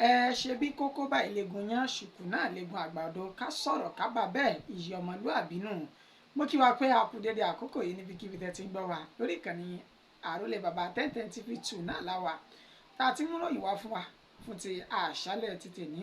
Ẹ ṣe bí kókó báyìí legun yán ṣùkú náà legun àgbàdo ká sọ̀rọ̀ ká bà bẹ́ẹ̀ iyì ọmọlúàbí nù. Mo kí wa pé a kú dédé àkókò yìí níbikíbi tẹ́ ti ń gbọ́ wa lórí ìkànnì Àrólé Bàbá 1010 TV 2 náà láwa tá a ti ń ròyìn wá fún wa fún ti àṣálẹ́ ti tèní.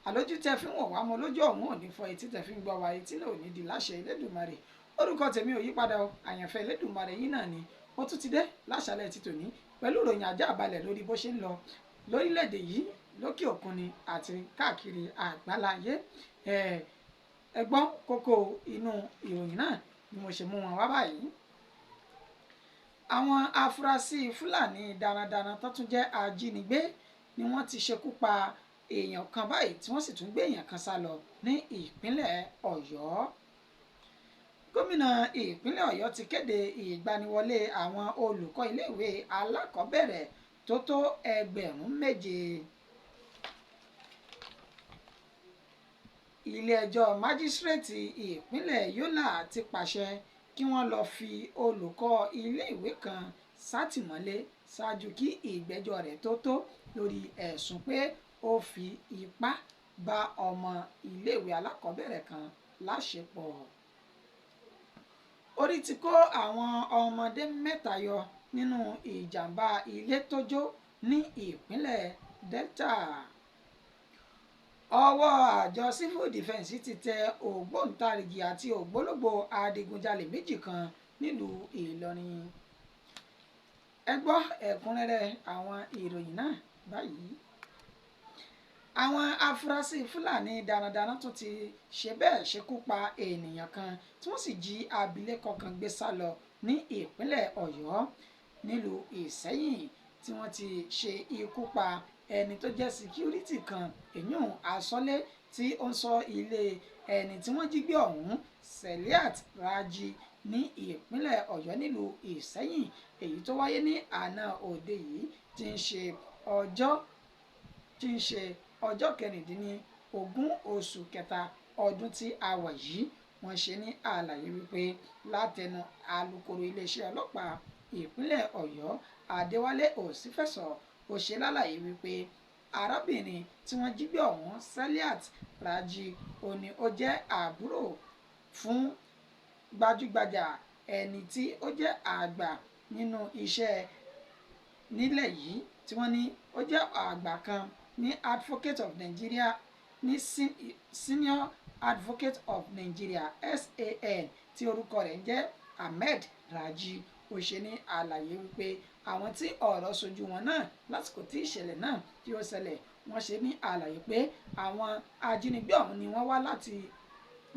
Àlójú tẹ́ fi ń wọ̀ wá mọ́ lójú ọ̀hún ò ní fọ́, etí tẹ́ fi ń gbọ́ wa etí náà ò ní di láṣẹ Elédùmarè. Orúkọ tèmi ò yípadà o, àyànfẹ́ Elédùmarè yín náà ni. Ó tún ti dé láṣálẹ́ ti tòní pẹ̀lú ìròyìn ajá balẹ̀ lórí bó ṣe ń lọ lórílẹ̀‐èdè yìí, lókè òkun ni àti káàkiri àgbáláyé. Ẹ gbọ́ kókó inú ìròyìn náà bí mo ṣe mú wọn wá báyìí. Àwọn afurasí Fúlàní darandaran tó tún jẹ́ ajínigbé ni wọ́n ti ṣekú pa èèyàn kan báyìí tí wọ́n sì tún gbé èèyàn kan sá lọ ní ìpínlẹ̀ Ọ̀yọ́. Gómìnà ìpínlẹ̀ Ọ̀yọ́ ti kéde ìgbaniwọlé àwọn olùkọ́ iléèwé alákọ̀ọ́bẹ̀rẹ̀ tó tó 7,000. Ilé-ẹjọ́ májísírèètì ìpínlẹ̀ Yola ti pàṣẹ kí wọ́n lọ́ọ́ fi olùkọ́ iléèwé kan sátìmọ́lé ṣáájú kí ìgbẹ́jọ́ rẹ̀ tó tó lórí ẹ̀sùn pé ó fi ipá bá ọmọ iléèwé alákọ̀ọ́bẹ̀rẹ̀ kan láṣepọ̀. Orí ti kó àwọn ọmọdé 3 yọ nínú ìjàmbá ilé tó jó ní ìpínlẹ̀ Delta. Ọwọ́ àjọ Civil Defence ti tẹ ògbóǹtarìgì àti ògbólógbòó adigunjalè 2 kan nílùú Ìlọrin. Ẹ gbọ́ ẹ̀kúnrẹ́rẹ́ àwọn ìròyìn náà báyìí. Àwọn afurasí Fúlàní darandaran tún ti ṣe bẹ́ẹ̀ ṣekú pa ènìyàn kan tí wọ́n sì jí abilékọ kan gbé sá lọ ní ìpínlẹ̀ Ọ̀yọ́ nílùú Ìsẹ́yìn tí wọ́n ti ṣe ikú pa ẹni tó jẹ́ síkírítì kan, èyún Asọ́lé tí ó ń sọ ilé ẹni tí wọ́n jí gbé ọ̀hún, Seliat Raji, ní ìpínlẹ̀ Ọ̀yọ́ nílùú Ìsẹ́yìn, èyí tó wáyé ní àná òde yìí tí ń ṣe ọjọ́ 16 oṣù kẹta ọdún tí a wà yìí. Wọ́n ṣe ní àlàyé wípé látẹnu alukoro iléeṣẹ́ ọlọ́pàá ìpínlẹ̀ Ọ̀yọ́ Adéwálé Òsínfẹ̀sọ, ó ṣe lálàyé wípé arábìnrin tí wọ́n jí gbé ọ̀hún, Seliat Raji, ó ní ó jẹ́ àbúrò fún gbajúgbajà ẹni tí ó jẹ́ àgbà nínú iṣẹ́ nílẹ̀ yìí tí wọ́n ní ó jẹ́ àgbà kan ní Advocate of Nigeria, ní Senior Advocate of Nigeria SAN tí orúkọ rẹ̀ ń jẹ́ Ahmed Raji. Ó ṣe ní àlàyé wípé àwọn tí ọ̀rọ̀ sojú wọn náà lásìkò tí ìṣẹ̀lẹ̀ náà tí ó ṣẹlẹ̀, wọ́n ṣe ní àlàyé pé àwọn ajínigbé ọ̀hún ni wọ́n wá láti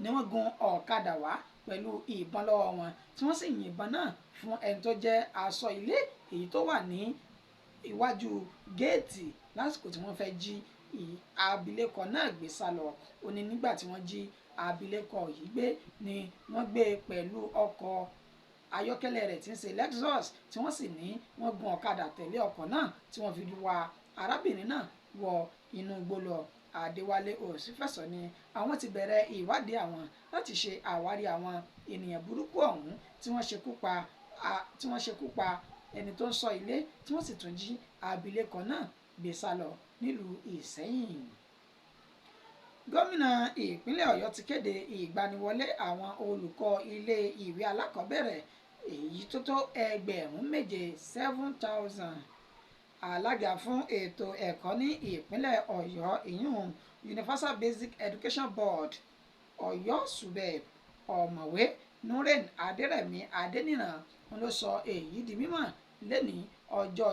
ni wọ́n gun ọ̀kadà wá pẹ̀lú ìbọn lọ́wọ́ wọn tí wọ́n sì yìnbọn náà fún ẹni tó jẹ́ aṣọ ilé èyí tó wà ní iwájú géètì lásìkò tí wọ́n fẹ́ jí abilékọ náà gbé sá lọ. Ó ní nígbà tí wọ́n jí abilékọ yìí gbé ni wọ́n gbé pẹ̀lú ọkọ̀ ayọ́kẹ́lẹ́ rẹ̀ tí ń ṣe Lexus, tí wọ́n sì ní wọ́n gun ọ̀kadà tẹ̀lé ọkọ̀ náà tí wọ́n fi wa arábìnrin náà wọ inú igbó lọ. Adéwálé Òsínfẹ̀sọ ni àwọn ti bẹ̀rẹ̀ ìwádìí àwọn láti ṣe àwárí àwọn ènìyàn burúkú ọ̀hún tí wọ́n ṣekú pa ẹni tó ń sọ ilé tí wọ́n sì tún jí abilékọ náà gbé sá lọ nílùú Ìsẹ́yìn. Gómìnà ìpínlẹ̀ Ọ̀yọ́ ti kéde ìgbaniwọlé àwọn olùkọ́ ilé ìwé alákọ̀ọ́bẹ̀rẹ̀ èyí tó tó 7,000 7,000. Alága fún ètò ẹ̀kọ́ ní ìpínlẹ̀ Ọ̀yọ́, ìyún Universal Basic Education Board Ọ̀yọ́ SUBEB, ọ̀mọ̀wé Nuren Adérẹ̀mí Adéníran ló sọ èyí di mímọ̀ lẹ́ni ọjọ́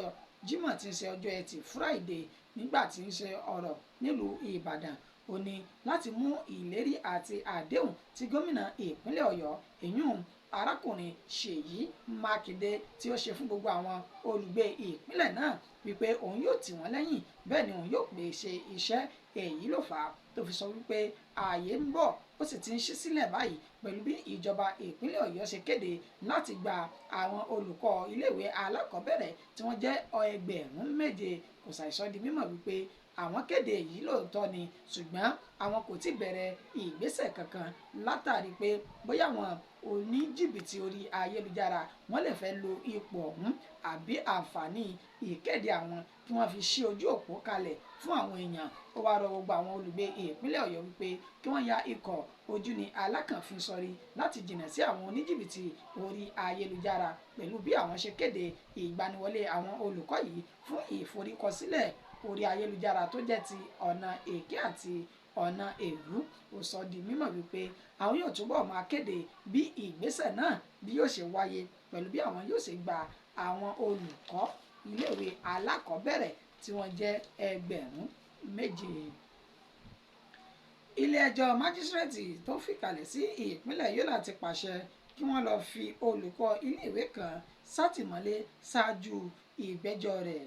Jímọ̀ tí ń ṣe ọjọ́ Ẹtì Friday nígbà tí ń ṣe ọ̀rọ̀ nílùú Ìbàdàn. Ó ní láti mú ìlérí àti àdéhùn tí gómìnà ìpínlẹ̀ Ọ̀yọ́, ìyún arákùnrin Ṣèyí Mákindé, tí ó ṣe fún gbogbo àwọn olùgbé ìpínlẹ̀ náà wípé òun yóò tì wọ́n lẹ́yìn, bẹ́ẹ̀ ni òun yóò pèsè iṣẹ́. Èyí ló fà á tó fi sọ wípé ààyè ń bọ̀ ó sì ti ń ṣí sílẹ̀ báyìí pẹ̀lú bí ìjọba ìpínlẹ̀ Ọ̀yọ́ ṣe kéde láti gba àwọn olùkọ́ iléèwé alákọ̀ọ́bẹ̀rẹ̀ tí wọ́n jẹ́ 7,000. Kò ṣàìsọ di mímọ̀ wípé àwọn kéde èyí lóòótọ́ ni, ṣùgbọ́n àwọn kò tí bẹ̀rẹ̀ ìgbésẹ̀ kankan látàrí pé bóyá àwọn oníjìbìtì orí ayélujára wọ́n lè fẹ́ lo ipò ọ̀hún àbí àǹfààní ìkéde àwọn kí wọ́n fi ṣí ojú òpó kalẹ̀ fún àwọn èèyàn. Ó wá rọ gbogbo àwọn olùgbé ìpínlẹ̀ Ọ̀yọ́ wípé kí wọ́n ya ikọ̀ ojú ni alákànfin sọrí láti jìnnà sí àwọn oníjìbìtì orí ayélujára pẹ̀lú bí àwọn ṣe kéde ìgbaniwọlé àwọn olùkọ́ yìí fún ìforúkọsílẹ̀ orí ayélujára tó jẹ́ ti ọ̀nà èké àti ọ̀nà èrú. Ó sọ di mímọ̀ wípé àwọn yóò túbọ̀ máa kéde bí ìgbésẹ̀ náà bí yóò ṣe wáyé pẹ̀lú bí àwọn yóò ṣe gba àwọn olùkọ́ iléèwé alákọ̀ọ́bẹ̀rẹ̀ tí wọ́n jẹ́ 7,000. Ilé-ẹjọ́ májísírèètì tó fìkàlẹ̀ sí ìpínlẹ̀ Yola ti pàṣẹ kí wọ́n lọ́ọ́ fi olùkọ́ iléèwé kan sátìmọ́lé ṣáájú ìgbẹ́jọ́ rẹ̀.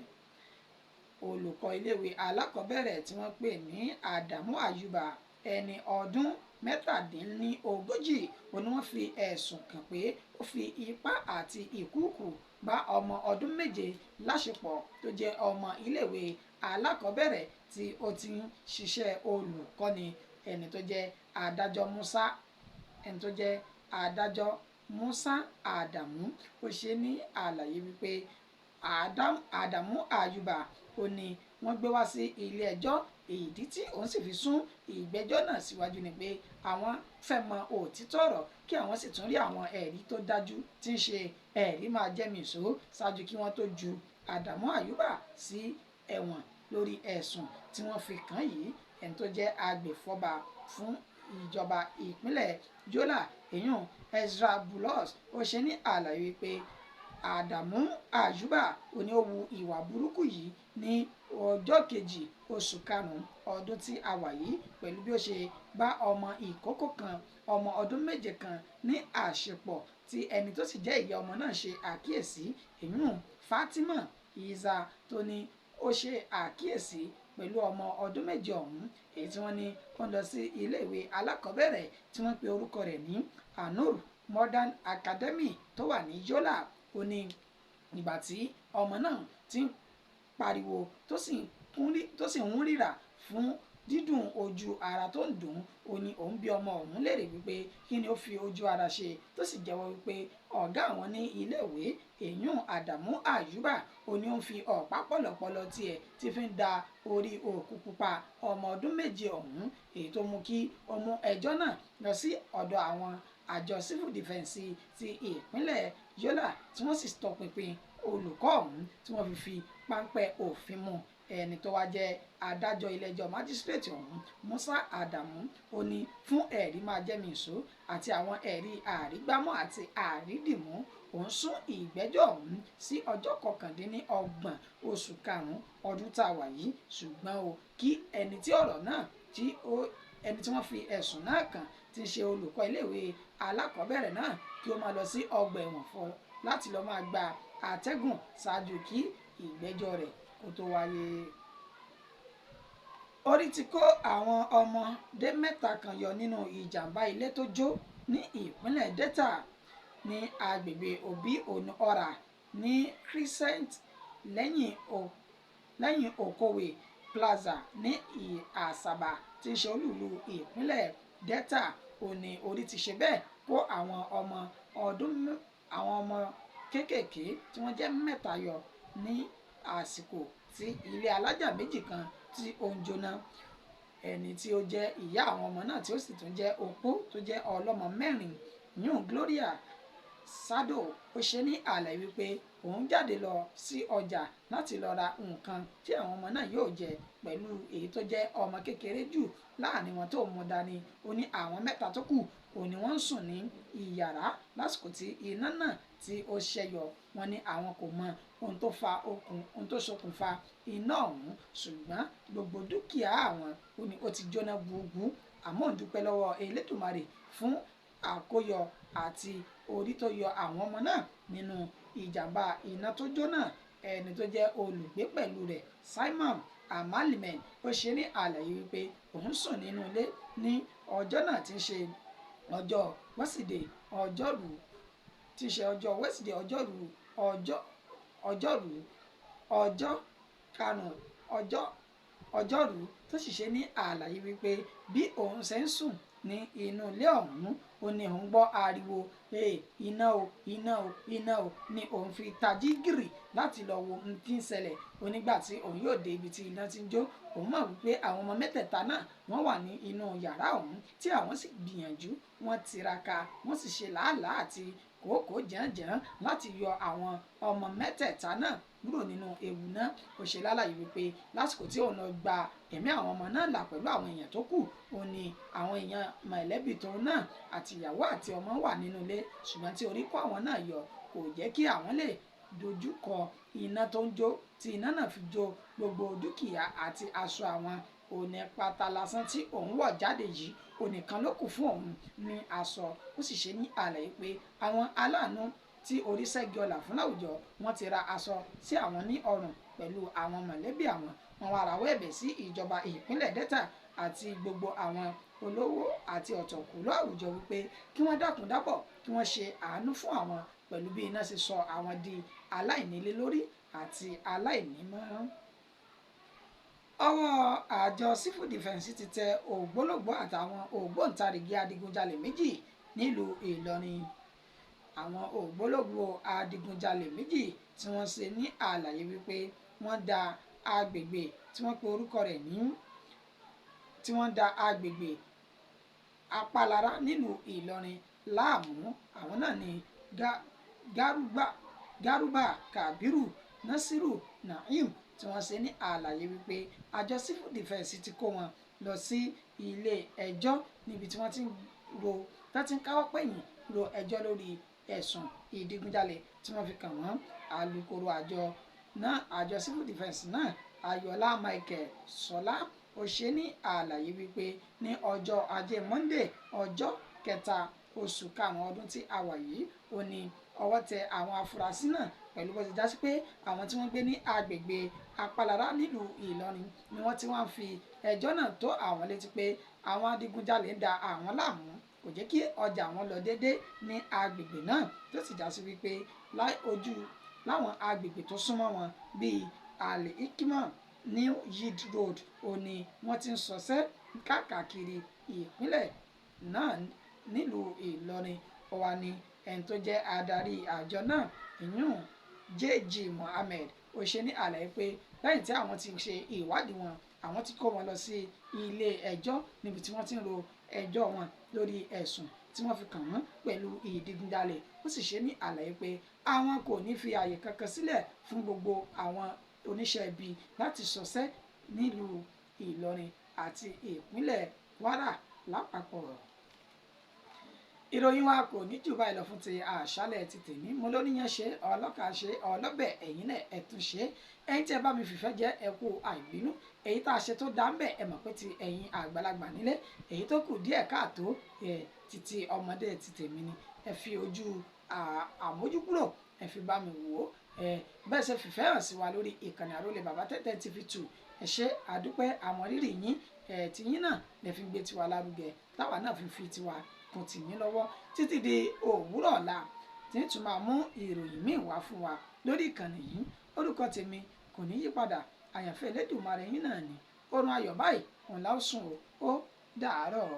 Olùkọ́ iléèwé alákọ̀ọ́bẹ̀rẹ̀ tí wọ́n pè ní Adamu Ayuba, ẹni ọdún 37, òun ni wọ́n fi ẹ̀sùn kàn pé ó fi ipá àti ìkúùkù bá ọmọ ọdún 7 láṣepọ̀ tó jẹ́ ọmọ iléèwé alákọ̀ọ́bẹ̀rẹ̀ tí ó ti ń ṣiṣẹ́ olùkọ́ni. Ẹni tó jẹ́ adájọ́ Musa Adamu ó ṣe ní àlàyé wípé Adamu Ayuba ó ní wọ́n gbé wá sí ilé ẹjọ́. Ìdí tí òun sì fi sún ìgbẹ́jọ́ náà síwájú ni pé àwọn fẹ́ mọ òtítọ́ ọ̀rọ̀ kí àwọn sì tún rí àwọn ẹ̀rí tó dájú tí ń ṣe ẹ̀rí máa jẹ́mìísọ ṣáájú kí wọ́n tó ju Adamu Ayuba sí ẹ̀wọ̀n lórí ẹ̀sùn tí wọ́n fi kàn yìí. Ẹni tó jẹ́ agbèfọ́ba fún ìjọba ìpínlẹ̀ Yola, èyún Ezra Bulos, ó ṣe ní àlàyé wípé Adamu Ayuba ó ní ó wu ìwà burúkú yìí ní ọjọ́ 2 oṣù 5 ọdún tí a wà yìí pẹ̀lú bí ó ṣe bá ọmọ ìkókó kan ọmọ ọdún 7 kan ní àṣepọ̀ tí ẹni tó sì jẹ́ ìyá ọmọ náà ṣe àkíyèsí, èyún Fatima Isa, tó ní ó ṣe àkíyèsí pẹ̀lú ọmọ ọdún 7 ọ̀hún, èyí tí wọ́n ní ó ń lọ sí iléèwé alákọ̀ọ́bẹ̀rẹ̀ tí wọ́n pe orúkọ rẹ̀ ní Anur Modern Academy tó wà ní Yola. Ó ní ìgbà tí ọmọ náà ti ń pariwo tó sì ń ríra fún dídùn ojú ara tó ń dùn, ó ní òun bí ọmọ ọ̀hún léèrè wípé kí ni ó fi ojú ara ṣe, tó sì jẹ́wọ́ wípé ọ̀gá àwọn ní iléèwé èyún Adamu Ayuba ó ní ó ń fi ọ̀pá pọ̀lọ̀pọ̀lọ̀ tiẹ̀ tí fi ń da orí òkú pupa ọmọ ọdún 7 ọ̀hún, èyí tó mú kí ó mú ẹjọ́ náà lọ sí ọ̀dọ̀ àwọn àjọ civil defence ti ìpínlẹ̀ Yola tí wọ́n sì tọpinpin olùkọ́ ọ̀hún tí wọ́n fi páńpẹ́ òfin mú. Ẹni tó wá jẹ́ adájọ́ ilé-ẹjọ́ májísírèètì ọ̀hún Musa Adamu ó ní fún ẹ̀rí máa jẹ́mìísọ àti àwọn ẹ̀rí àrígbámú àti àrídìmú, òun sún ìgbẹ́jọ́ ọ̀hún sí ọjọ́ 29 oṣù 5 ọdún tá a wà yìí. Ṣùgbọ́n o kí ẹni tí ọ̀rọ̀ náà tí ó ẹni tí wọ́n fi ẹ̀sùn náà kàn tí ń ṣe olùkọ́ iléèwé alákọ̀ọ́bẹ̀rẹ̀ náà kí ó máa lọ sí ọgbà ẹ̀wọ̀n fún láti lọ́ọ́ máa gba àtẹ́gùn ṣáájú kí ìgbẹ́jọ́ rẹ̀ kó tó wáyé. Orí ti kó àwọn ọmọdé 3 kan yọ nínú ìjàmbá ilé tó jó ní ìpínlẹ̀ Delta ní agbègbè Obi Onuora ní Crescent lẹ́yìn Okowe Plaza ní Asaba tí ń ṣe olúìlú ìpínlẹ̀ Delta. Ó ní orí ti ṣe bẹ́ẹ̀ kó àwọn ọmọ kéékèèké tí wọ́n jẹ́ 3 yọ ní àsìkò tí ilé alájà 2 kan tí ó ń jóná. Ẹni tí ó jẹ́ ìyá àwọn ọmọ náà tí ó sì tún jẹ́ opó tó jẹ́ ọlọ́mọ 4 yún Gloria Sado, ó ṣe ní àlàyé wípé òun jáde lọ sí ọjà láti lọ ra nǹkan tí àwọn ọmọ náà yóò jẹ pẹ̀lú èyí tó jẹ́ ọmọ kékeré jù láàrin wọn tó mú dání. Ó ní àwọn 3 tó kù òun ni wọ́n ń sùn ní ìyàrá lásìkò tí iná náà tí ó ṣẹyọ. Wọ́n ní àwọn kò mọ ohun tó fa ohun tó ṣokùnfà iná ọ̀hún, ṣùgbọ́n gbogbo dúkìá àwọn ó ní ó ti jóná gbùgbù. Àmọ́ òun dúpẹ́ lọ́wọ́ Elédùmarè fún àkóyọ àti orí tó yọ àwọn ọmọ náà nínú ìjàmbá iná tó jóná. Ẹni tó jẹ́ olùgbé pẹ̀lú rẹ̀ Simon Amalimen ó ṣe ní àlàyé wípé òun sùn nínú ilé ní ọjọ́ náà tí ń ṣe ọjọ́ Wẹ́sídẹ̀ẹ́ ọjọ́rú tí ń ṣe ọjọ́ Wẹ́sídẹ̀ẹ́ ọjọ́rú ọjọ́rú ọjọ́ karùn-ún ọjọ́rú, tó sì ṣe ní àlàyé wípé bí òun ṣe ń sùn ní inú ilé ọ̀hún. Ó ní òun gbọ́ ariwo iná o, iná o, iná o, ni òun fi tají gìrì láti lọ wo ohun tí ń ṣẹlẹ̀. Onígbà tí òun yóò dé ibi tí iná ti ń jó, òun mọ̀ wípé àwọn ọmọ mẹ́tẹ̀ẹ̀ta náà wọ́n wà ní inú yàrá ọ̀hún, tí àwọn sì gbìyànjú, wọ́n tiraka, wọ́n sì ṣe làálàá àti kòókòó jẹ̀ǹjẹ̀ǹ láti yọ àwọn ọmọ mẹ́tẹ̀ẹ̀ta náà kúrò nínú ewu náà. Ó ṣe lálàyé wípé lásìkò tí òun lọ gba ẹ̀mí àwọn ọmọ náà là pẹ̀lú àwọn èèyàn tó kù, òun ni àwọn èèyàn mọ̀lẹ́bí tóun náà àti ìyàwó àti ọmọ wà nínú ilé, ṣùgbọ́n tí orí kó àwọn náà yọ kò jẹ́ kí àwọn lè dojú kọ iná tó ń jó, tí iná náà fi jó gbogbo dúkìá àti aṣọ àwọn. Òní pátá lásán tí òun wọ̀ jáde yìí, onìkan ló kù fún òun ní aṣọ. Ó sì ṣe ní àlàyé pé àwọn aláàánú tí orí ṣẹ́gi ọlà fún láwùjọ, wọ́n ti ra aṣọ sí àwọn ní ọrùn pẹ̀lú àwọn mọ̀lẹ́bí àwọn. Wọ́n wá rawọ́ ẹ̀bẹ̀ sí ìjọba ìpínlẹ̀ Delta àti gbogbo àwọn olówó àti ọ̀tọ̀kùlú àwùjọ wípé kí wọ́n dákun dábọ̀, kí wọ́n ṣe àánú fún àwọn pẹ̀lú bí iná ṣe sọ àwọn di aláìnílé lórí àti aláìnímọ́. Ọwọ́ àjọ Civil Defence ti tẹ ògbólógbòó àtàwọn ògbóǹtarìgì adigunjalè méjì nílùú Ìlọrin. Àwọn ògbólógbòó adigunjalè méjì tí wọ́n ṣe ní àlàyé wípé wọ́n da agbègbè tí wọ́n pe orúkọ rẹ̀ ní tí wọ́n da agbègbè Apalara nílùú Ìlọrin láàmú. Àwọn náà ni Garuba Kabiru Nasiru Naim, tí wọ́n ṣe ní àlàyé wípé àjọ Civil Defence ti kó wọn lọ sí ilé ẹjọ́ níbi tí wọ́n ti ń ro tó ti ń káwọ́ pẹ̀yìn ro ẹjọ́ lórí ẹ̀sùn ìdígunjalè tí wọ́n fi kàn wọ́n. Alukoro àjọ náà, àjọ Civil Defence náà, Ayọ̀lá Michael Sọlá, ó ṣe ní àlàyé wípé ní ọjọ́ ajé Monday, ọjọ́ kẹta oṣù karùn-ún ọdún tí a wà yìí, ó ní ọwọ́ tẹ àwọn afurasí náà pẹ̀lú bó ti já sí pé àwọn tí wọ́n gbé ní agbègbè Apalara nílùú Ìlọrin ni wọ́n ti wá ń fi ẹjọ́ náà tó àwọn létí pé àwọn adigunjalè ń da àwọn láàmú, kò jẹ́ kí ọjà wọn lọ déédé ní agbègbè náà, tó sì já sí wípé láì ojú láwọn agbègbè tó súnmọ́ wọn bíi Ali Ikima, New Yid Road, ó ní wọ́n ti ń ṣọṣẹ́ káàkiri ìpínlẹ̀ náà nílùú Ìlọrin. Ó wà ní ẹni tó jẹ́ adarí àjọ náà, ìyún JG Mohammed, ó ṣe ní àlàyé pé lẹ́yìn tí àwọn ti ṣe ìwádìí wọn, àwọn ti kó wọn lọ sí ilé ẹjọ́ níbi tí wọ́n ti ń ro ẹjọ́ wọn lórí ẹ̀sùn tí wọ́n fi kàn wọ́n pẹ̀lú ìdígunjalè. Ó sì ṣe ní àlàyé pé àwọn kò ní fi àyè kankan sílẹ̀ fún gbogbo àwọn oníṣẹ́ ibi láti ṣọṣẹ́ nílùú Ìlọrin àti ìpínlẹ̀ Kwara lápapọ̀. Ìròyìn wa kò ní jù báyìí lọ fún ti àṣálẹ́ ti tèmi. Mo lóníyàn ṣe, ọlọ́kà ṣe, ọlọ́bẹ̀ ẹ̀yìn náà ẹ̀ tún ṣe. Ẹ̀yin tí ẹ bá mi fìfẹ́ jẹ́, ẹ kú àìbínú. Èyí tá a ṣe tó dá ń bẹ̀, ẹ mọ̀ pé ti ẹ̀yin àgbàlagbà nílé. Èyí tó kù díẹ̀ káàtó, ẹ̀ títí ọmọdé ti tèmi ni. Ẹ fi ojú àmójúkúrò, ẹ fi bá mi wò ó. Ẹ bẹ́ẹ̀ ṣe fìfẹ́ hàn sí wa lórí ìkànnì Àrólé Bàbá Tẹ́tẹ́ TV 2. Ẹ ṣé àdúpẹ́, àmọ̀rírì yín. Ẹ̀ tiyín náà lẹ fi gbé tiwa lárugẹ, táwa náà fi fi tiwa kún tìyín lọ́wọ́ títí di òwúrọ̀ ọ̀la tí ń tún máa mú ìròyìn míì wá fún wa lórí ìkànnì yìí. Orúkọ tèmi kò ní yípadà, àyànfẹ́ Elédùmarè yín náà ni. Oorun ayọ̀ báyìí òun la ó sùn o, ó dàárọ̀.